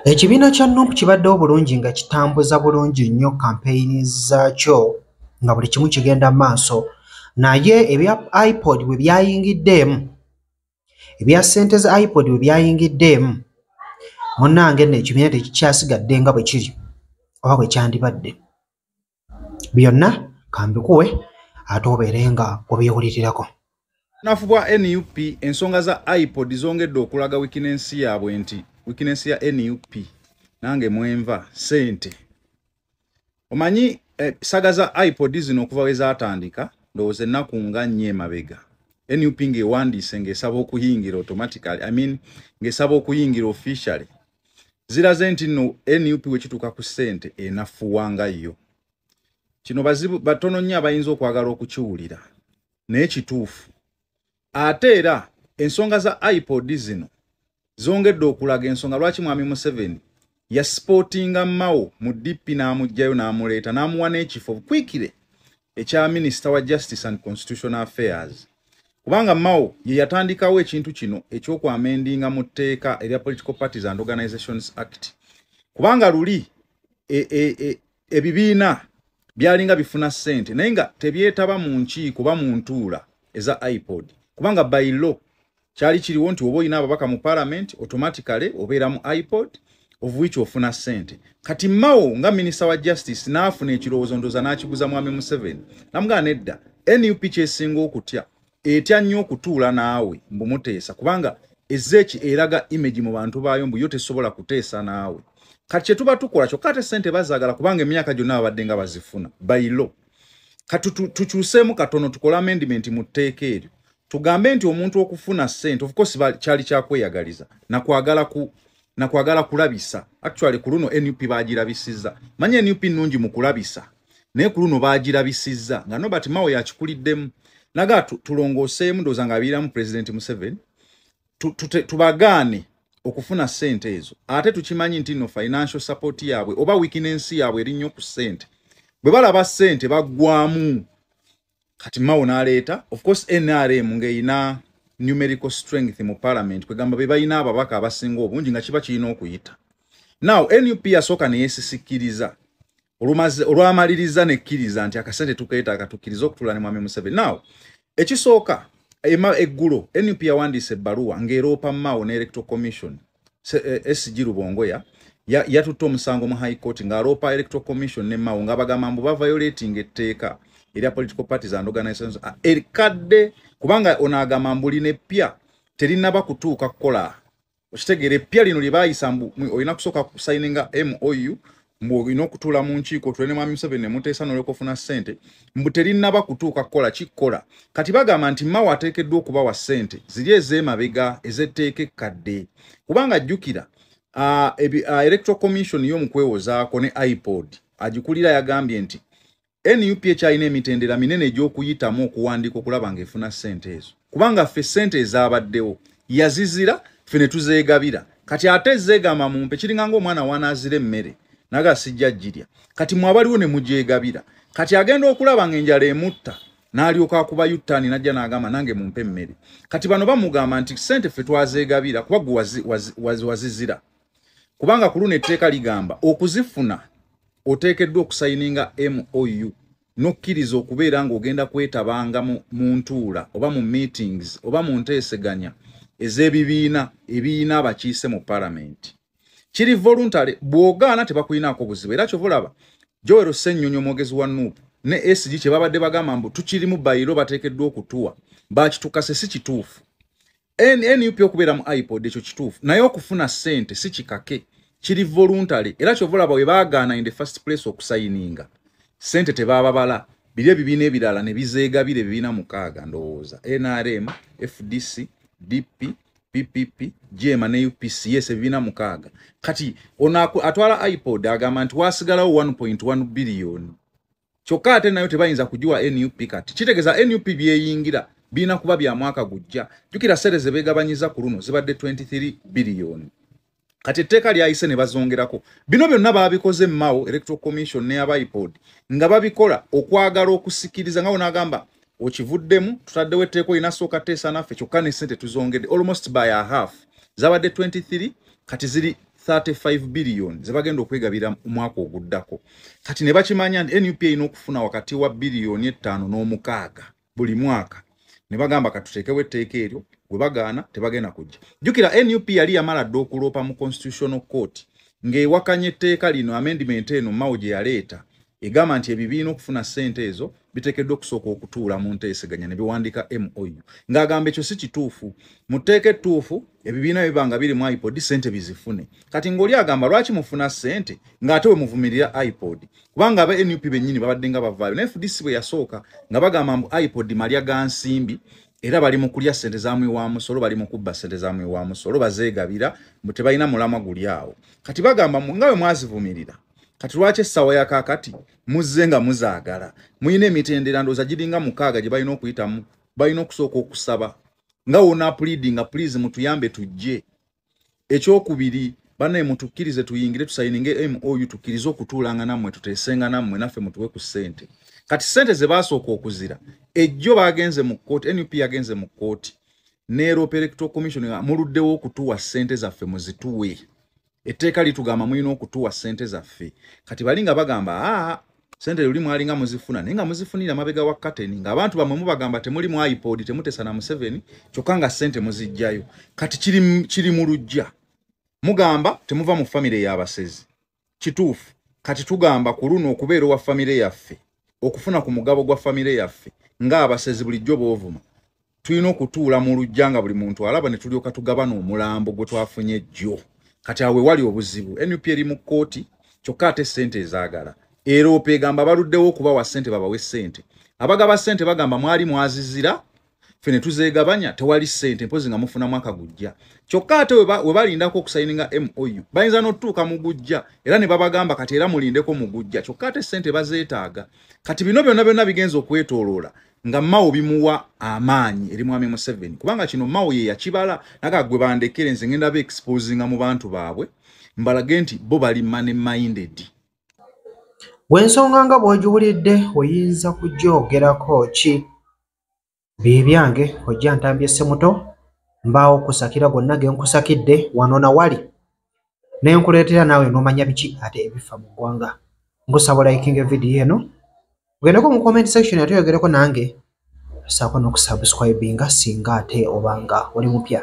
Ekibiina kya NUP kibaddewo bulungi nga kitambuza bulungi nnyo kampeyini zaakyo nga buli kimu kigenda maaso, naye ebya iPod bwe byayingiddeemu, ebya ssente za iPod bwe byayingiddeemu, munnange nno ekibiina tekikyasigadde nga bwe kiri oba bwe kyandibadde. Byonna kambikuwe ate obeere nga obyewulirirako. Bunafu bwa NUP, ensonga za iPod zongedde okulaga weakness yaabwe, nti weakness ya NUP nange mwenva ssente. Omanyi saga za iPod zino okuva we zaatandika, ndowooza ennaku nga 4 emabega, NUP ng'ewandiise ng'esaba okuyingira automatically, I mean ng'esaba okuyingira officially, ziraze nti nno NUP we kituuka ku ssente enafuwa nga yo. Kino bazibu batono nnyo abayinza okwagala okukiwulira, naye kituufu. Ate era ensonga za iPod zino zongedde okulaga ensonga lwaki Mwami Museveni yasipootinga Mao mu DP n'amuggyayo n'amuleeta n'amuwa n'ekifo quickly ekya Minisita wa Justice and Constitutional Affairs, kubanga Mao ye yatandikawo ekintu kino eky'okwamendinga mu tteeka erya Political Parties and Organizations Act, kubanga luli ebibiina byalinga bifuna ssente naye nga tebyetaba mu nkiiko oba mu ntuula eza iPod, kubanga by law kyali kiriwo nti oba olina ababaka mu parliament, automatically obeera mu iPod, of which ofuna ssente. Kati Mao nga Minisita wa Justice n'afuna ekirowoozo, ndowooza n'akiguza Mwami Museveni, namugamba nedda, NUP kyesinga okutya, etya nnyo okutuula naawe mbu muteesa, kubanga ezzeeki eraga image mu bantu baayo mbu yo tesobola kuteesa naawe. Kati kye tuba tukola kyokka ate ssente bazaagala, kubanga emyaka gyonna babadde nga bazifuna by law. Kati tukyuseemu katono, tukole amendment mu tteeka eryo, tugambe nti omuntu okufuna ssente, of course kyali kyakweyagaliza nakwagala ku nakwagala kulabisa. Actually ku luno NUP bagirabisizza. Manye NUP nnungi mu kulabisa, naye ku luno bagirabisizza nga Norbert Mao yakikuliddemu naga tulongooseemu, ndowooza ng'abiiramu President Museveni, tubagaane okufuna ssente ezo. Ate tukimanyi nti nno financial support yaabwe oba weakness yaabwe eri nnyo ku ssente, bwe balaba ssente baggwamu. Kati Mao n'aleeta, of course NRM ng'erina numerical strength mu parliament, kwegamba be balina ababaka abasinga obungi, nga kiba kirina okuyita. Now NUP yasooka neyeesisikiriza, olwamaliriza nekkiriza nti akasente tukeetaaga, tukkirize okutuula ne Mwami Museveni. Now ekisooka, eggulo NUP yawandiisa ebbaluwa ng'eroopa Mao ne Electoral Commission. SG Rubongoya yatutte omusango mu High Court ng'aloopa Electoral Commission ne Mao, ng'abagamba mbu baviolating etteeka erya Political Parties and Organizations erikadde, kubanga ono agamba mbu lino eppya terinnaba kutuuka kukola. Okitegeera, eppya lino lye baayisa mbu olina kusooka kusayininga MOU, mbu olina okutuula mu nkiiko otule ne Mwami Museveni ne muteesa n'olyoka ofuna ssente, mbu terinnaba kutuuka kukola kikkola. Kati bagamba nti Mao ateekeddwa okubawa ssente ziri ez'emabega ez'etteeka ekkadde, kubanga jjukira Electoral Commission yo mu kwewozaako ne iPod agikulira yagambye nti NUP ekyalina emitendera minene egy'okuyitamu okuwandiika okulaba ng'efuna ssente ezo, kubanga ffe ssente ezaabaddewo yazizira, ffe ne tuzeegabira. Kati ate zeegamba mumpe, kiringa ng'omwana wanaazira emmere naga sijja girya. Kati mwe abaliwo ne mugyegabira, kati agenda okulaba ng'enjala emutta n'alyoka akuba U-turn n'ajja n'agamba nange mumpe emmere. Kati bano bamugamba nti ssente ffe twazeegabira kuba gwe wazizira, kubanga ku luno etteeka ligamba okuzifuna oteekeddwa okusayininga MOU n'okkiriza okubeera ng'ogenda kwetabanga mu ntuula oba mu meetings oba mu nteeseganya ez'ebibiina ebiyina abakiise mu palamenti. Kiri voluntary, bw'ogaana tebakulinaako buzibu. Era kyova olaba Joel Ssennyonyi, omwogezi wa NUP, ne SG kye babadde bagamba mbu tukirimu bayiro bateekeddwa okutuwa, bakitukase, si kituufu. NUP okubeera mu iPod ekyo kituufu, naye okufuna ssente si kikake, kiri voluntary. Era kyova olaba we baagaana in the first place okusayininga, ssente tebaababala, biri ebibiina ebirala ne bizeegabira, ebibiina 6 ndowooza, NRM, FDC, DP, PPP, JEEMA ne UPC. Yes, ebibiina 6. Kati ono atwala iPod agamba nti wasigalawo 1.1 biliyoni, kyokka ate nayo tebayinza kugiwa NUP. Kati kitegeeza NUP byeyingira birina kuba bya mwaka gujja. Jjukira ssente ze beegabanyiza ku luno zibadde 23 biliyoni, kati etteeka lyayise ne bazongerako. Bino byonna baabikoze Mao, Electoral Commission ne aba iPod nga babikola okwagala okusikiriza nga wonaagamba okivuddemu, tutaddewo etteeka olina sooka teesa naffe, kyokka ne ssente tuzongedde almost by a half, zabadde 23 kati ziri 35 billion ze bagenda okwegabira omwaka oguddako. Kati ne bakimanya nti NUP erina okufuna wakati wa biliyoni 5 n'omukaaga buli mwaka. Ne bagamba katuteekewo etteeka eryo, bwe bagaana tebagenda kujja. Jjukira NUP yali yamala dda okuloopa mu Constitutional Court ng'ewakanya etteeka lino, amendment eno Mao gye yaleeta egamba nti ebibiina okufuna ssente ezo biteekeddwa okusooka okutuula mu nteeseganya ne biwandiika MOU, ng'agamba ekyo si kituufu. Mu tteeka ettuufu ebibiina biba nga biri mu IPOD ssente bizifune. Kati ng'oli agamba lwaki mufuna ssente ng'ate we muvumirira IPOD, kubanga aba NUP bennyini babadde nga bavaayo. Ne FDC bwe yasooka nga bagamba mbu IPOD malya ga nsimbi, era bali mu kulya ssente za muwi wa musolo, bali mu kubba ssente za muwi wa musolo, bazeegabira mbu tebalina mulamwa guli awo. Kati bagamba nga bwe mwazivumirira, kati lwaki essaawa ya kaakati muzze nga muzaagala? Muyina emitendera ndowooza giringa 6 gye balina okuyitamu. Balina okusooka okusaba nga wona pleading, please mutuyambe tujje. Ekyokubiri, bannaye mutukkirize tuyingire tusayininge MOU, tukkirize okutuulanga nammwe, tuteesenga nammwe, naffe mutuwe ku ssente. Kati ssente ze baasooka okuzira ejjo bagenze mu kkooti, NUP yagenze mu kkooti n'Europe Electoral Commission, muluddewo okutuwa ssente zaffe muzituwe. Etteeka litugamba mulina okutuwa ssente zaffe. Kati bali nga bagamba aa ssente luli mwalinga muzifuna, naye nga muzifunira mabega wa kateni, ng'abantu bammwe mubagamba temuli mu IPOD, temutesa na Museveni, kyokka nga ssente muzijjayo. Kati kiri mu luggya. Mugamba temuva mu famire y'abasezi, kituufu. Kati tugamba ku luno okubeera owa famire yaffe, okufuna ku mugabo gwa famire yaffe ng'abasezi bulijjo boovuma, tulina okutuula mu luggya nga buli muntu alaba ne tulyoka tugabana omulambo gwe twafunye ejjo. Kati awo wali obuzibu. NUP eri mu kkooti kyokka ate ssente ezaagala. Eroopa egamba baluddewo okubawa ssente, babawe ssente. Abagaba ssente bagamba mwali mwazizira, ffe ne tuzeegabanya, tewali ssente mpozi nga mufuna mwaka gujja. Kyokka ate we balindako okusayininga MOU bayinza n'otutuuka mu gujja, era ne babagamba kati era mulindeko mu gujja, kyokka ate ssente bazeetaaga. Kati bino byonna byonna bigenza okwetooloola nga Mao bimuwa amaanyi eri mwami Museveni, kubanga kino Mao ye yakibala naga gwe bandekere nze ngenda be exposinga mu bantu baabwe mbalage nti bo bali money minded. Bw'ensonga nga bw'ogiwulidde oyinza kugyogerako ki? Bibyange ojja ntambye Ssemuto, mbaawo kusakira gonna ge nkusakidde wano na wali, ne nkuleetera naawe n'omanya biki ate ebifa mu ggwanga. Nkusaba likinga vidiyo eno, ogendeko mu comment section ate oyogereko nange, saako n'okusubscribinga singa ate obanga oli mupya.